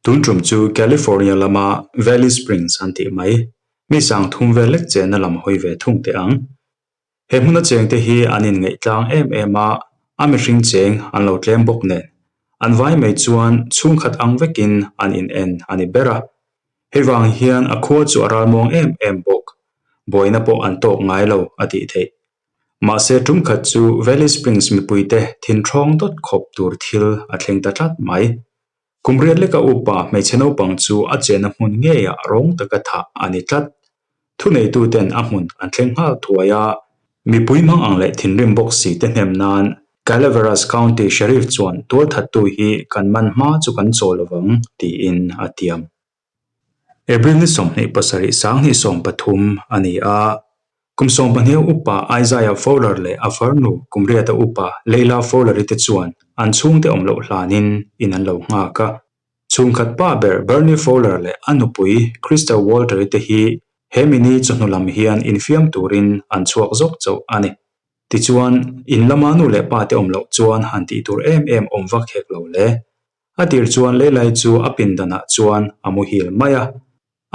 Tun tum chu California lama Valley Springs an tih mai, mi sang thum vel lek chenna lam hawi ve thung teh ang. He hmuna chengte hi an inngeih tlang em em a, a mihring cheng an lo tlem bawk nen, an vai mai chuan chhungkhat ang vekin an in en a ni ber a. Hei vang hian a khua chu a ralmuang em em bawk, buaina pawh an tawk ngai lo a tih theih. Mahse tum khat chu Valley Springs mipuite thinthawng dawt khawp tur thil a thleng ta tlat mai. Kum riat leka upa hmeichhe naupang chu a chenna hmun ngeiah rawng taka thah a ni tlat. Thuneituten a hmun an thleng nghal thuai a, mipui hmang ang leh thinrim bawk si te hnem nan Calaveras County Sheriff chuan tualthattu hi kan man hma chu kan chaw lovang tiin a tiam. April ni 27 2013 a ni a, kum 12 upa Isaiah Fowler leh a farnu kum riata upa Leila Fowler-i te chuan an chhungte awm loh hlanin in an lo nghak a. Chhungkhat pa ber Bernie Fowler leh a nupui Krista Walter-i te hi he mini chawhnu lam hian infiam turin an chhuak zawk chauh a ni. Tichuan, in lama nu leh pa te awm loh chuan han tih tur em em awm vak hek lo le. A tir chuan Leilai chu a pindanah chuan a muhil mai a.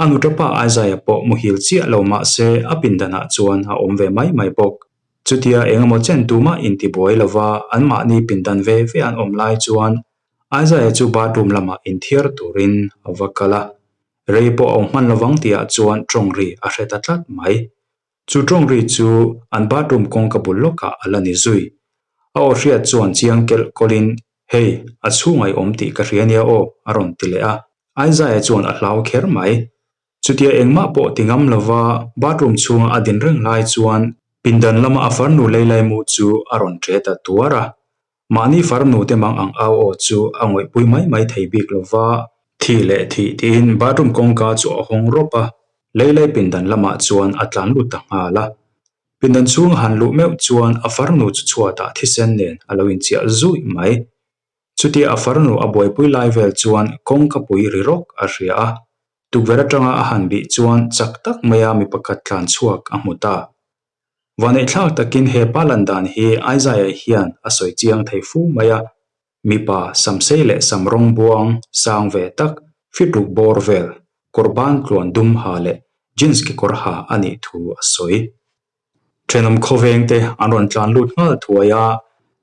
A nutapa Isaiah pawh muhil chiah lo mah se a pindanah chuan a awm ve mai mai bawk. Chutia eng emaw chen tumah intibuai lova anmahni pindan ve ve an awm lai chuan Isaiah chu bathroom lamah inthiar turin a va kal a. Rei pawh a awm hman lovang tihah chuan tawng ri a hre ta tlat mai. Chu tawng ri chu an bathroom kawngka bul lawkah a la ni zui. A aw hriat chuan chiang kelh kawlhin, Hei, a chhunga i awm tih ka hria nia aw, a rawn ti leh a. Isaiah chuan a hlau kher mai. Chutia engmah pawh ti ngam lova bathroom chhunga a din reng lai chuan pindan lama a farnu leilaimu chu a rawn ṭe ta tuar a. Mahni farnu te mang ang au aw chu a ngawihpui mai mai thei bik lo va, thi leh thih tiin bathroom kawngka chu a hawng rawp a, leilai pindan lamah chuan a tlan lut ta nghal a. Pindan chhung a han luh meuh chuan a farnu chu chhuatah thisen nen a lo inchiah zuih mai. Chutia a farnu a buaipui lai vel chuan kawngka pui ri rawk a hria a, tukverh atanga a han bih chuan chak tak maia mi pakhat tlan chhuak a hmu ta. Vaneihthlak takin he pa lan dan hi Isaiah hian a sawi chiang thei fu mai a, mipa samsei leh sam rawng buang sang ve tak, fit ruk bawr vel, kawr ban tluan dum ha leh jeans kekawr ha a nih thu a sawi. Thenawm khawveng te an rawn tlan lut nghal thuai a,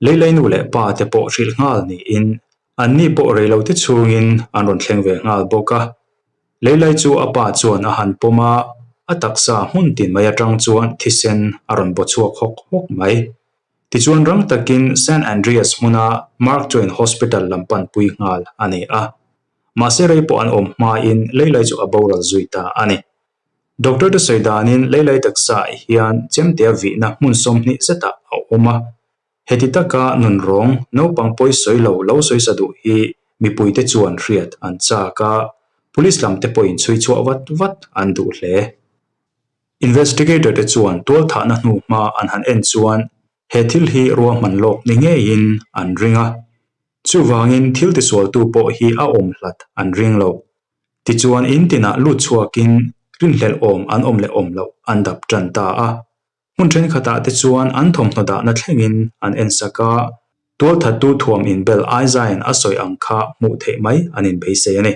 leilei nu leh pa te pawh hrilh nghal niin Anni pawh rei lo te chhungin an rawn thleng ve nghal bawk a. Leilai chu a pa chuan a han pawm a, a taksa hmun tin mai atang chuan thisen a rawn baw chhuak hawk hawk mai. Tichuan rang takin San Andreas hmuna Mark Twain Hospital lam panpui nghal a ni a. Mahse rei pawh an awm hmain leilai chu a boral zui ta a ni. Doctor te sawi danin leilai taksaah hian chemtea vihna hmun 20 zetah a awm a. Heti taka nun rawng naupang pawi sawi lo lo sawi sa duh hi mipuite chuan hriat an chak a, police lam te pawhin chhui chhuah vat vat an duh hle. Investigator te chuan tualthahna hnu hma an han en chuan he thil hi ruahman lawk ni ngeiin an ring a, chuvangin thil tisualtu pawh hi a awm hlat an ring lo. Tichuan in tinah lut chhuakin rinhlelh awm an awm leh awm loh an dap tan ta a. Hmun thenkhatah te chuan an thawmhnaw dahna thlengin an ensak a, tualthattu thuam inbel Isaiah-a'n a sawi ang kha hmuh theih mai an inbeisei a ni.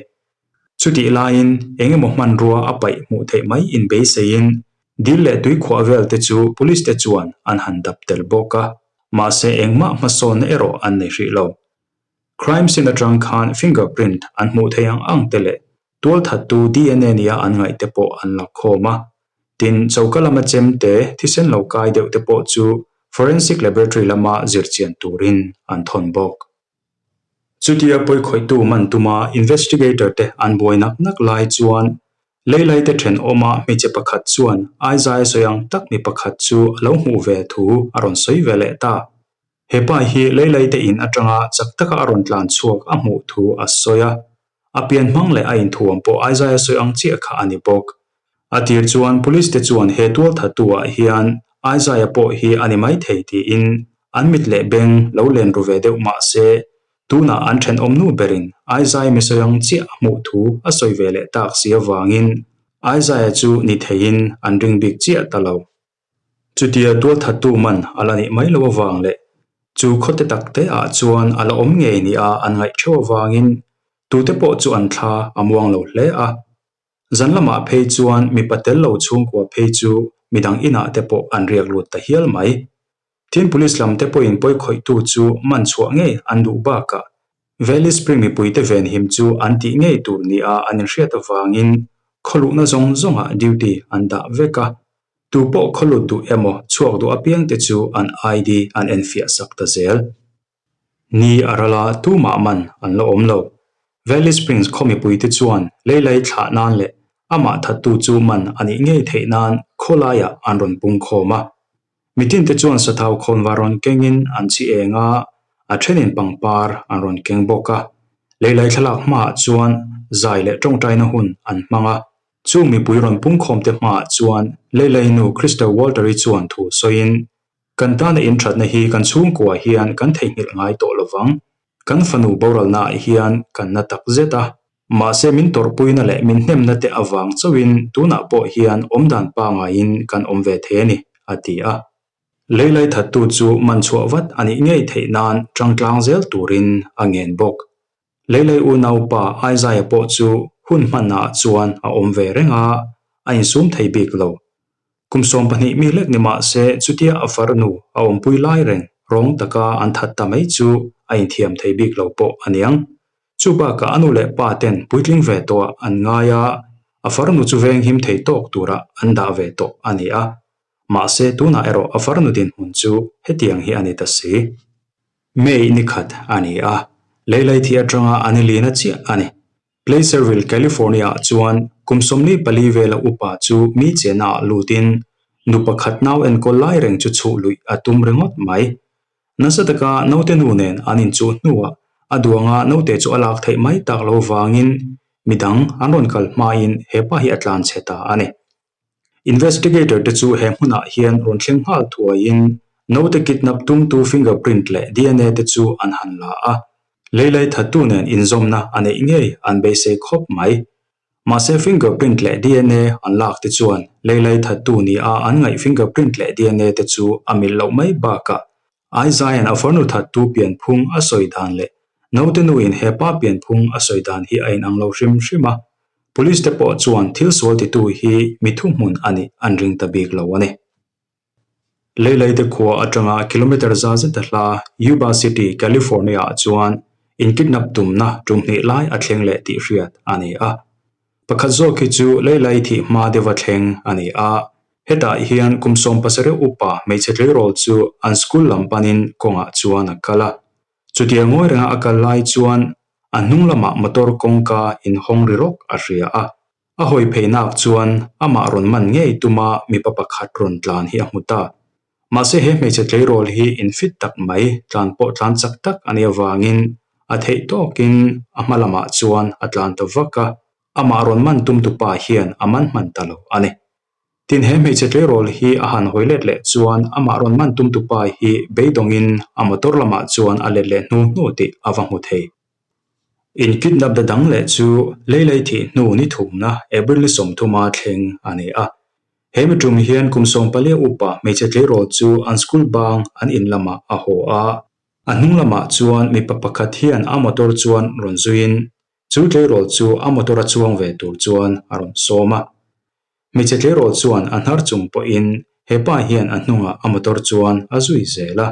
Chutih laiin eng emaw hmanrua a paih hmuh theih mai inbeiseiin dil leh tuikhuah vel te chu police te chuan an han dap tel bawk a, mahse engmah hmasawnna erawh an nei hrih lo. Crime scene atang khan fingerprint an hmuh theih ang ang te leh tualthattu DNA nia an ngaih te pawh an la khawm a. Tin, choka lama chemte thisen lo kai deuh te pawh chu forensic laboratory lama zirchian turin an thawn bawk. Chutia pawikhawihtu man tuma investigator te an buai nak nak lai chuan leilai te thenawma hmeichhe pakhat chuan Aizai sawi ang tak mi pakhat chu a lo hmuh ve thu a rawn sawi ve leh ta. He pa hi leilai te in atanga chak taka a rawn tlan chhuak a hmuh thu a sawi a. A pian hmang leh a inthuam pawh Isaiah sawi ang chiah kha a ni bawk. A tir chuan police te chuan he tualthattu ah hian Isaiah pawh hi a ni mai thei tiin an mit leh beng lo len ru ve deuh mah se tunah an thenawm nu berin Isaiah mi sawi ang chiah a hmuh thu a sawi ve leh tak si avangin Isaiah chu ni theiin an ring bik chiah ta lo. Chutia tualthattu man a la nih mai loh avang leh chu khawte tak te ah chuan a la awm ngei nia an ngaih theuh avangin. Tute pawh chu an thla a muang lo hle a. Zan lamah phei chuan mipa tel lo chhungkua phei chu midang inah te pawh an riak lut ta hial mai. Tin Police lam te pawhin pawi khawihtu chu man chhuah ngei an duh bakah Valley Spring mipuite venhim chu an tih ngei tur nia an inhriat avangin khawluhna zawng zawngah duty an dah vek a. Tu pawh khawlut duh emaw chhuak duh apiang te chu an ID an enfiah sak ta zel. Ni a ral a, tumah man an la awm lo. Valley Springs khaw mipuite chuan leilai thlah nan leh amah thattu chu man a nih ngei theih nan khawlaiah an rawn pung khawm a. Mitinte chuan sathau khawnvar rawn kengin an chi eng a, a thenin pangpar an rawn keng bawk a. Leilai thlalak hmaah chuan zai leh tawngtaina hun an hmang a. Chung mipui rawn pungkhawmte hmaah chuan leilai nu Crystal Walter-i chuan thu sawiin, Kan tana inthatna hi kan chhungkua hian kan theihnghilh ngai tawh lo vang. Kan fanu boralnaah hian kan na tak zet a. Mahse min tawrhpuina leh min hnemna te avang chauhin tunah pawh hian awmdan pangaiin kan awm ve thei a ni, a ti a. Leilai thattu chu man chhuah vat a nih ngei theih nan tangtlang zel turin a ngen bawk. Leilai unaupa Isaiah pawh chu hun hmannaah chuan a awm ve reng a, a insum thei bik lo. Kum 12 mi lek ni mah se chutia a farnu a awmpui lai reng rawng taka an that ta mai chu a inthiam thei bik lo pawh a niang. Chu bakah a nu leh pa ten puitling ve tawhah an ngai a, a farnu chu venghim thei tawk turah an dah ve tawh a ni a. Mahse tunah erawh a farnu dinhmun chu hetiang hi a ni ta si. May ni khat a ni a, leilai thi atanga a ni lina chiah a ni. Placerville, California-ah chuan kum 44 vela upa chu mi chennaah lutin nu pakhat nau enkawl lai reng chu chhuh luih a tum ringawt mai. Nasa taka naute nu nen an inchuh hnuah a duanga naute chu a lak theih mai tak lo vangin midang an rawn kal hmain he pa hi a tlan chhe ta a ni. Investigator te chu he hmunah hian rawn thleng nghal thuaiin naute kidnap tumtu fingerprint leh DNA te chu an han la a, leilai thattu nen inzawmna a neih ngei an beisei khawp mai. Mahse fingerprint leh DNA an lak te chuan leilai thattu nia an ngaih fingerprint leh DNA te chu a milh loh mai bakah Isaiah-a'n a farnu thattu pianphung a sawi dan leh naute nuin he pa pianphung a sawi dan hi a inang lo hrim hrim a, Police te pawh chuan thil sual titu hi mi thuhmun a nih an ring ta bik lo a ni. Leilai te khua atanga kilometre za zeta hla Yuba City, California-ah chuan inkidnap tumna tum hnih lai a thleng leh tih hriat a ni a. Pakhat zawk hi chu leilai thih hma deuha thleng a ni a, hetah hian kum 17 upa hmeichhe tleirawl chu an school lam panin kawngah chuan a kal a. Chutia ngawi renga a kal lai chuan a hnung lamah motor kawngka inhawng ri rawk a hria a. A hawi pheinak chuan amah rawn man ngei tuma mipa pakhat rawn tlan hi a hmu ta. Mahse he hmeichhe tleirawl hi infit tak mai, tlan pawh tlan chak tak a nih avangin a theih tawkin a hma lamah chuan a tlan ta vak a, amah rawn man tumtu pa hian a man hman ta lo a ni. Tin he hmeichhe tleirawl hi a han hawi let leh chuan amah rawn man tumtu pa hi beidawngin a motor lamah chuan a let leh hnu hnu tih a va hmu thei. In kidnap da dang leh chu leilei thih hnu ni thumna April ni 30 thleng a ni a. He mi tum hian kum 14 upa hmeichhe tleirawl chu an school bang an in lamah a haw a. A hnung lamah chuan mipa pakhat hian a motor chuan rawn zuiin chu tleirawl chu a motor a chuang ve tur chuan a rawn sawm a. Hmeichhe tleirawl chuan a hnar chung pawhin he pa hian a hnungah a motor chuan a zui zel a.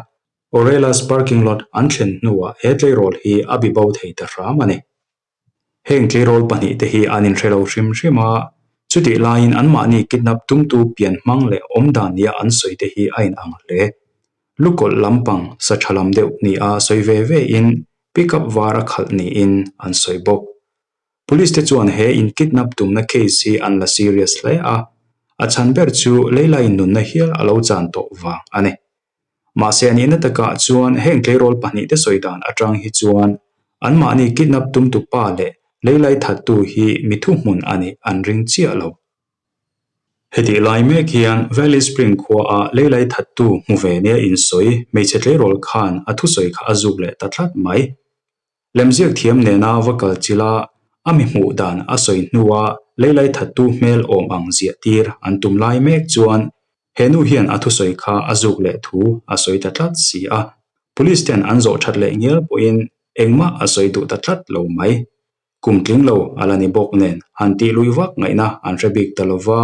Aurella's parking lot an thlen hnuah he tleirawl hi a bi bo thei ta hram a ni. Heng tleirawl pahnihte hi an inhre lo hrim hrim a, chutih laiin anmahni kidnap tumtu pian hmang leh awmdan nia an sawi te hi a inang hle. Lukawlh lampang sa tha lam deuh nia sawi ve ve in pickup var a khalh niin an sawi bawk. Police te chuan he in kidnap tumna case hi an la serious hle a, a chhan ber chu leilaiin nunna hial a lo chan tawh vang a ni. Mahse a nihna takah chuan heng tleirawl pahnihte sawi dan atang hi chuan anmahni kidnap tumtu pa leh leilai thattu hi mi thuhmun a nih an ring chiah lo. Hetih lai mek hian Valley Spring khuaah leilai thattu hmu ve nia insawi hmeichhe tleirawl khan a thusawi kha a zuk leh ta tlat mai. Lemziak thiam nena va kal chila a mi hmuh dan a sawi hnua leilai thattu hmel awm ang ziah tir an tum lai mek chuan he nu hian a thusawi kha a zuk leh thu a sawi ta tlat si a. Police ten an zawh that leh ngial pawhin engmah a sawi duh ta tlat lo mai. Kum tling lo a la ni bawk nen han tih luih vak ngaihna an hre bik ta lo va,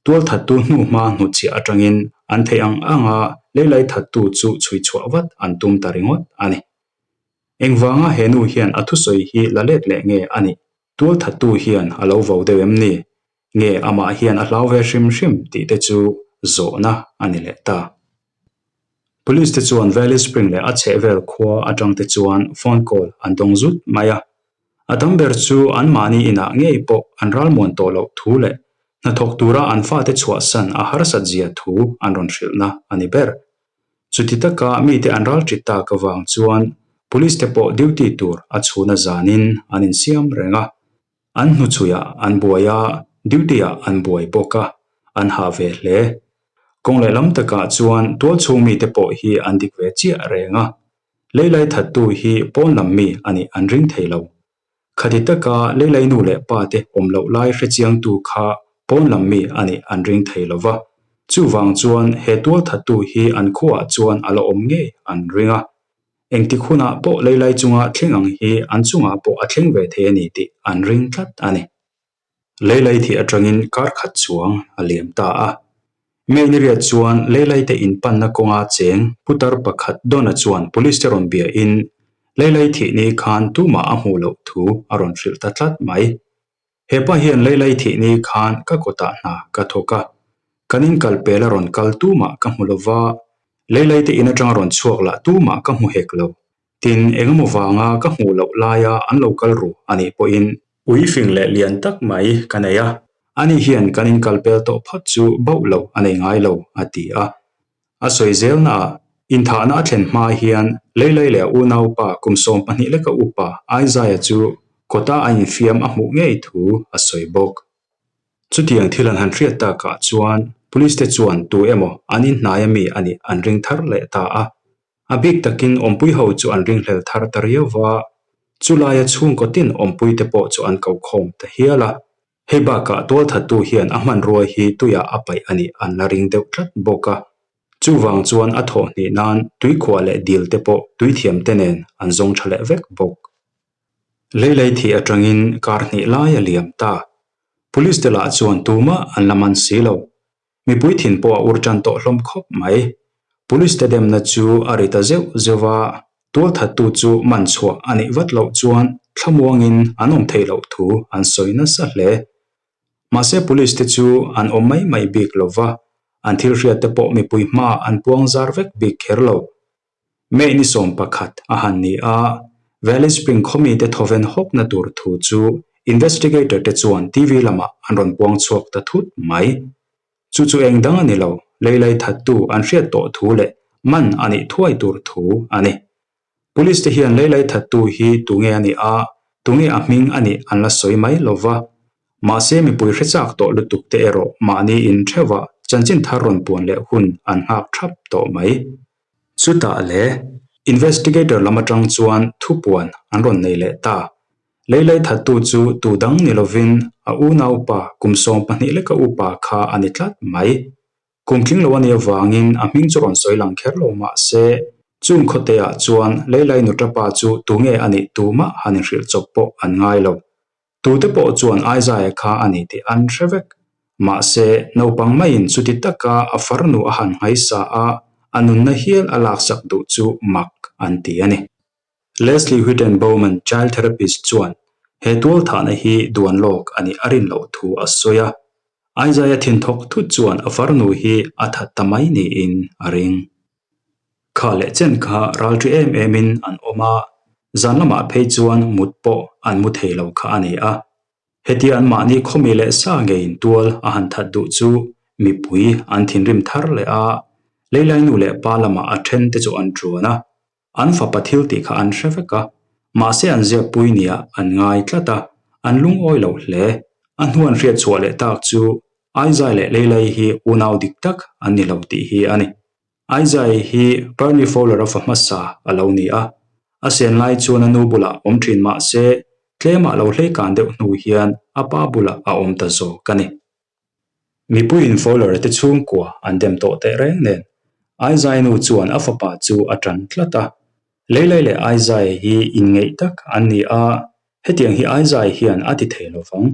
tualthattu hnuhma hnutchhiah atangin an theih ang anga leilai thattu chu chhui chhuah vat an tum ta ringawt a ni. Engvanga he nu hian a thusawi hi la let leh nge a nih? Tualthattu hian a lo vo deuh em ni? Nge amah hian a hlau ve hrim hrim tih te chu zawhna a ni leh ta. Police te chuan Valley Spring leh a chhehvel khua atang te chuan phone call an dawng zut mai a. A tam ber chu anmahni inah ngei pawh an ralmuan tawh loh thu leh hnathawk tura an fate chhuahsan a harsat zia thu an rawn hrilhna a ni ber. Chuti taka mite an ral ṭit tak avang chuan Police te pawh duty tur a chhuna zanin an insiam reng a. An hnuchhuiah an buai a, duty-ah an buai bawk a, an hah ve hle. Kawng lehlam takah chuan tualchhung mite pawh hi an dik ve chiah reng a, leilai thattu hi pawn lam mi a nih an ring thei lo. Khati taka leilai nu leh pa te awm loh lai hrechiangtu kha pawn lam mi a nih an ring thei lo va, chuvang chuan he tualthattu hi an khuaah chuan a la awm ngei an ring a. Engtik hunah pawh leilai chunga thleng ang hi an chungah pawh a thleng ve thei a ni tih an ring tlat a ni. Leilai thih atangin kar khat chuang a liam ta a. May ni riat chuan Leilai te inpanna kawnga cheng putar pakhat Donna chuan police te rawn bia in Leilai thih ni khan tumah a hmuh loh thu a rawn hrilh ta tlat mai. He pa hian Leilai thih ni khan ka kawtah hna ka thawk a, kan inkal pel a rawn kal tumah ka hmu lova, Leilai te in atanga rawn chhuak lah tumah ka hmu hek lo. Tin, engemaw vanga ka hmuh loh laia an lo kal ru a nih pawhin Ui fing leh lian tak mai ka nei a, ani hian kan inkal pel tawh phawt chu bauh lo a nei ngai lo, a ti a. A sawi zelnaah, inthahna a thlen hma hian Leilei leh a unaupa kum 12 leka upa Isaiah chu kawta a infiam a hmuh ngei thu a sawi bawk. Chutiang thil an han hriat takah chuan police te chuan tu emaw an inhnai ami a nih an ring thar leh ta a. A bik takin awmpui ho chu an ringhlel thar ta riau va, chulaia chhungkaw tin awmpui te pawh chu an ko khawm ta hial a. Hei bakah tualthattu hian a hmanrua hi tuiah a paih a nih an la ring deuh tlat bawk a. Chuvang chuan a thawh hnih nan tuikhuah leh dil te pawh tuithiam te nen an zawng tha leh vek bawk. Leilei thih atangin kar hnih lai a liam ta. Police te lah chuan tumah an la man si lo. Mipui thin pawh a ur tan tawh hlawm khawp mai. Police te demna chu a ri ta zeuh zeuh a, tualthattu chu man chhuah a nih vat loh chuan thlamuangin an awm theih loh thu an sawi nasa hle. Mahse police te chu an awm mai mai bik lo va, an thil hriat te pawh mipui hmaah an puang zar vek bik kher lo. May ni 11 a han ni a, Valley Spring khawmite thawven hawkna tur thu chu investigator te chuan TV lamah an rawn puang chhuak ta thut mai. Chu chu eng dang a ni lo, leilai thattu an hriat tawh thu leh man a nih thuai tur thu a ni. Police te hian leilai thattu hi tunge a nih a, tunge a hming a nih an la sawi mai lo va. Mahse mipui hre chak tawh lutuk te erawh mahni in theuhah chanchin thar rawn puan leh hun an nghak thap tawh mai. Chutah le, investigator lam atang chuan thupuan an rawn nei leh ta. Leilai thattu chu tu dang ni lovin a unaupa kum 12 leka upa kha a ni tlat mai. Kum tling lo a nih avangin a hming chu rawn sawi lang kher lo mah se, chung khawteah chuan Leilai nutapa chu tunge a nih tumah han inhrilh chawp pawh an ngai lo. Tute pawh chuan Isaiah kha a ni tih an hre vek. Mahse, naupang maiin chuti taka a farnu a han nghaisa a, a nunna hial a laksak duh chu mak an ti a ni. Leslie Whitten Bowman, child therapist chuan he tualthahna hi duan lawk a nih a rin loh thu a sawi a. Isaiah thinthawk thut chuan a farnu hi a that ta mai niin a ring. Kha leh chen kha ralṭi em emin an awm a, zan lamah phei chuan mut pawh an mu thei lo kha a ni a. Hetia anmahni khawmi leh sa ngeiin tual a han that duh chu mipui an thinrim thar leh a, leilai nu leh pa lamah a then te chu an ṭuan a, an fapa thil tih kha an hre vek a, mahse an ziakpui nia an ngai tlat a, an lungawi lo hle. A hnu an hriat chhuah leh tak chu Aizai leh Leilai hi unau dik tak an ni lo tih hi a ni. Aizai hi Bernie Fowler-a fa hmasa a lo ni a, a sen lai chuan a nu bulah awm thin mah se tlemah lo hleikan deuh hnu hian a pa bulah a awm ta zawk a ni. Mipuiin Fowler-a te chhungkua an dem tawh teh reng nen Aizai nu chuan a fapa chu a tan tlat a. Leilai leh Aizai hi inngeih tak an ni a. Hetiang hi Isaiah hian a ti thei lo vang.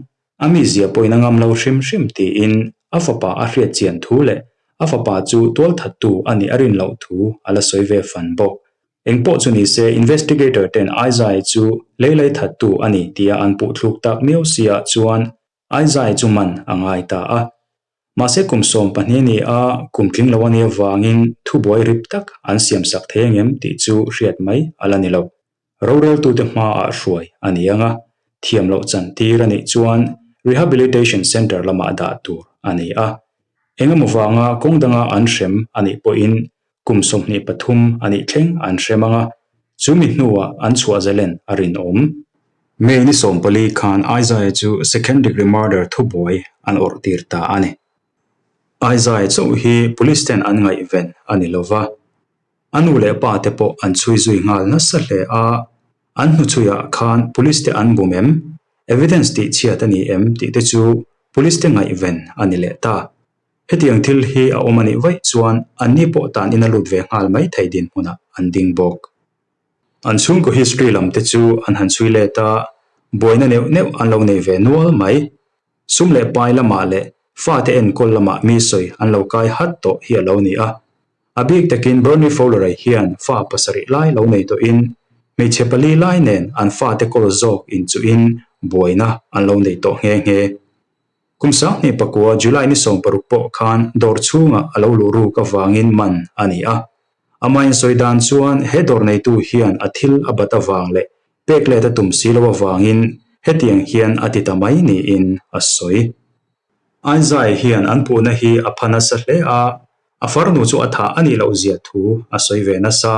A mizia pawhin a ngam lo hrim hrim tiin a fapa a hriat chian thu leh a fapa chu tualthattu a nih a rin loh thu a la sawi ve fan bawk. Engpawh chu ni se investigator ten Isaiah chu leilei thattu a ni tia an puh thluk tak miau si ah chuan Isaiah chu man a ngai ta a. Mahse kum 12 a ni a, kum tling lo a nih avangin thubuai rip tak an siamsak thei angem tih chu hriat mai a la ni lo. Roreltute hmaah hruai a ni ang a, thiam loh chantir a nih chuan Rehabilitation Centre lamah dah tur a ni a. Engemaw vanga kawng danga an hrem a nih pawhin kum 23 a nih thleng an hrem ang a, chu mi hnuah an chhuah zalen a rinawm. May ni 14 khan Isaiah chu second degree murder thubuai an awrh tir ta a ni. Isaiah chauh hi police ten an ngaihven a ni lova. A nu leh pa te pawh an chhui zui nghal nasa hle a, an hnuchhuiah khan police te an bum em? Evidence tih chhiat a ni em tih te chu police te ngaihven a ni leh ta. Hetiang thil hi a awm a nih vaih chuan anni pawh tan in a lut ve nghal mai thei dinhmunah an ding bawk. An chhungkaw history lam te chu an han chhui let a, buaina neuh neuh an lo nei ve nual mai. Sum leh pai lamah leh fate enkawl lamah mi sawi an lo kai hat tawh hi a lo ni a. A bik takin Bernie Fowler-a hian fa pasarih lai lo nei tawhin hmeichhe pali lai nen an fate kawl zawk inchuhin buaina an lo nei tawh nghe nghe. Kum 2009 July ni 16 pawh khan dawr chhungah a lo luh ruk avangin man a ni a. Amah insawi dan chuan he dawr neitu hian a thil a bat avang leh pek let a tum si lo avangin hetiang hian a ti ta mai niin a sawi. Isaiah hian an puhna hi a pha nasa hle a, a farnu chu a thah a nih loh zia thu a sawi ve nasa.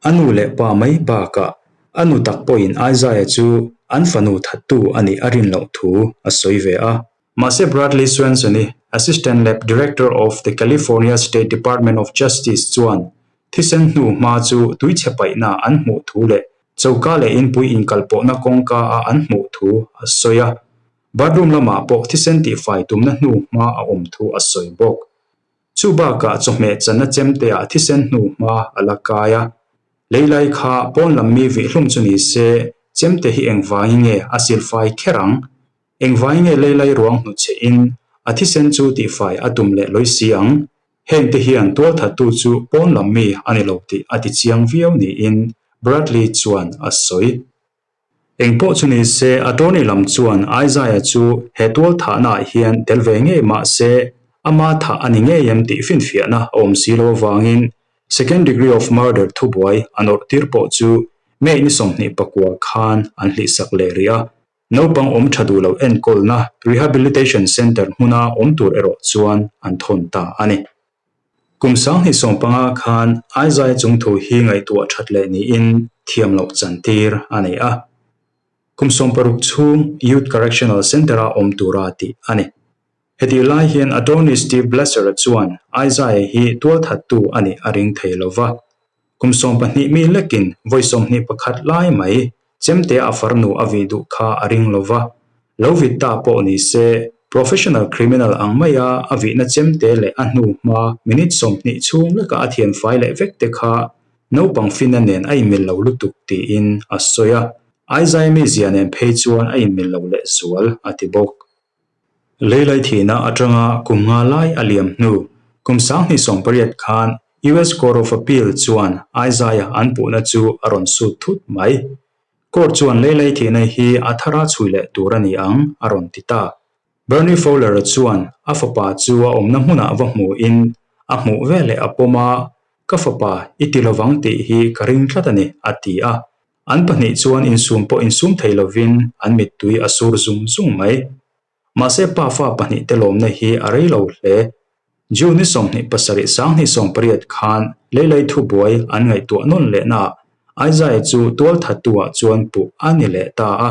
A nu leh pa mai bakah a nu tak pawhin Isaiah chu an fanu thattu a nih a rin loh thu a sawi ve a. Mahse Bradley Swenson-i, Assistant Lab Director of the California State Department of Justice chuan thisen hnu hma chu tuichhe paihna an hmuh thu leh choka leh inpui inkalpawhna kawngka a an hmuh thu a sawi a. Bathroom lamah pawh thisen tihfai tumna hnu hma a awm thu a sawi bawk. Chu bakah chawhmeh channa chemteah thisen hnu hma a la kai a. Leilai kha pawn lam mi vihhlum chu ni se, chemte hi engvangin nge a silfai kher ang? Engvangin nge leilai ruang hnuchhehin a thisen chu tihfai a tum leh lawi si ang? Hengte hian tualthattu chu pawn lam mi a ni lo tih a tichiang viau niin Bradley chuan a sawi. Engpawh chu ni se, attorney lam chuan Isaiah chu he tual thahnaah hian tel ve ngei mah se, ama thah a ni ngei em tih finfiahna a awm si lo avangin second degree of murder thubuai an awrh tir pawh chu May ni 29 khan an hlihsak leh rih a. Naupang awm tha duh lo enkawlna rehabilitation centre hmuna awm tur erawh chuan an thawn ta a ni. Kum 2015 khan Isaiah chung thu hi ngaihtuah that leh niin thiam loh chantir a nei a. Kum 60 chhung Youth Correctional Centre-a awm tura tih a ni. Hetih lai hian Attorney Steve Blesser-a chuan Isaiah hi tualthattu a nih a ring thei lo va. Kum 12 mi lekin vawi 21 lai mai Chemtea a farnu a vih duh kha a ring lo va, lo vit ta pawh ni se, professional criminal ang maia a vihna chemte leh a hnu hma minute 20 chhung leka a thian fai leh vek te kha naupang fina nen a inmil lo lutuk tiin a sawi a, Isaiah mizia nen phei chuan a inmil lo lehzual a ti bawk. Leilai thihna atanga kum nga lai a liam hnu kum 2018 khan US Court of Appeal chuan Isaiah an puhna chu a rawn sut thut mai. Court chuan leilai thihna hi a thara chhui leh tur a ni ang a rawn ti ta. Bernie Fowler-a chuan a fapa chu a awmna hmunah va hmuhin a hmuh veleh a pawm a, Ka fapa, i ti lovang tih hi ka ring tlat a ni, a ti a. An pahnih chuan insum pawh insum thei lovin an mittui a sur zung zung mai. Mahse pa fa pahnih te lawmna hi a rei lo hle. June ni 27 2018 khan leilei thubuai an ngaihtuah nawn lehnaah Isaiah chu tualthattu-ah chuan puh a ni leh ta a.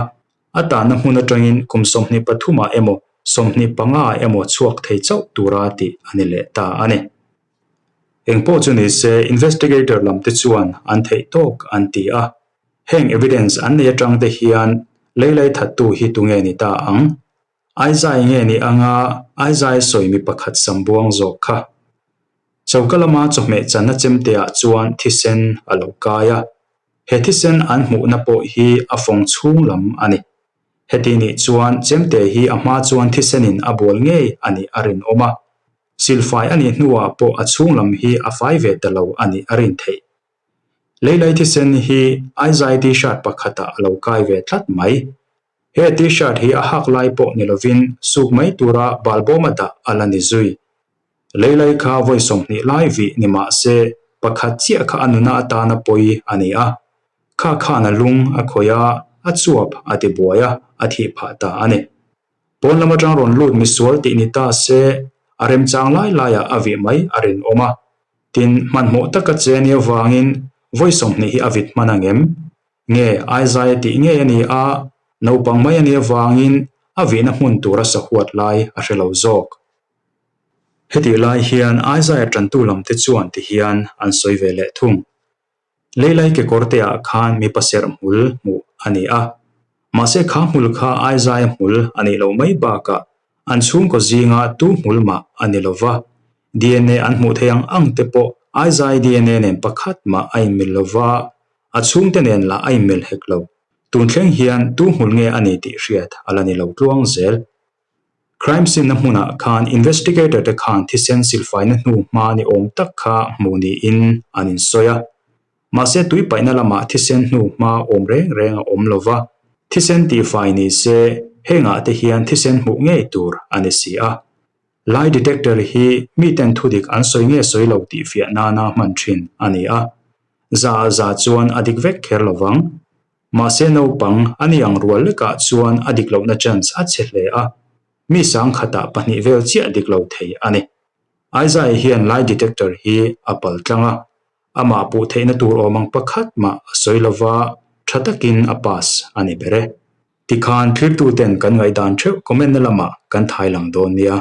A tanna hmun atangin kum 23 ah emaw 25 ah emaw chhuak thei chauh tura tih a ni leh ta a ni. Engpawh chu ni se, investigator lam te chuan an theih tawk an ti a. Heng evidence an nei atang te hian leilai thattu hi tunge ni ta ang? Aizai nge ni anga Aizai sawi mi pakhat sambuang zawk kha? Choka lama chawhmeh channa chemteah chuan thisen a lo kai a. He thisen an hmuhna pawh hi a fawng chhung lam a ni. Heti nih chuan chemte hi a hma chuan thisenin a bual ngei a nih a rinawm a. Silfai a nih hnuah pawh a chhung lam hi a fai ve ta lo a nih a rin theih. Leilai thisen hi Aizai T-shirt pakhatah a lo kai ve tlat mai. He T-shirt hi a hak lai pawh ni lovin suk mai tura balbawma dah a la ni zui. Leilai kha vawi 20 lai vih ni mah se pakhat chiah kha a nuna atana pawi a ni a. Kha khan a lung a khawih a, a chuap a ti buai a, a thih phah ta a ni. Pawn lam atang rawn lut misual tih ni ta se a remchang lai laiah a vih mai a rinawm a. Tin, hmanhmawh taka che nia vangin vawi 20 hi a vit hman ang em? Nge Aizaia tih ngei a ni a, naupang mai a nih avangin a vihna hmun tura sahuat lai a hre lo zawk. Hetih lai hian Aizaia tantu lamte chuan tihian an sawi ve leh thung. Leilai kekawr te ah khan mipa serh hmul hmuh a ni a. Mahse kha hmul kha Aizaia hmul a nih loh mai bakah an chhungkaw zinga tu hmul mah a ni lo va. DNA an hmuh theih ang ang te pawh Aizai DNA nen pakhat mah a inmil lo va, a chhungte nen lah a inmil hek lo. Tun thleng hian tu hmul nge a ni tih hriat a la ni lo tluang zel. Crime scene-na hmunah khan investigator te khan thisen silfaina hnu hma ni awm tak kha hmuh niin an insawi a. Mahse tui paihna lamah thisen hnu hma awm reng reng a awm lo va, thisen tihfai ni se hengah te hian thisen hmuh ngei tur a ni si a. Lie detector hi miten thudik an sawi nge sawi lo tih fiah nana hman thin a ni a. Za ah za chuan a dik vek kher lo vang. Mahse naupang a ni ang rual lekah chuan a dik lohna chance a chhe hle a, mi sang khatah pahnih vel chiah dik lo thei a ni. Isaiah hian lie detector hi a pal tlang a, amah puh theihna tur awm ang pakhat mah a sawi lova tha takin a pass a ni ber e. Tikhan thlirtuten kan ngaihdan theuh comment na lamah kan thai lang dawn nia.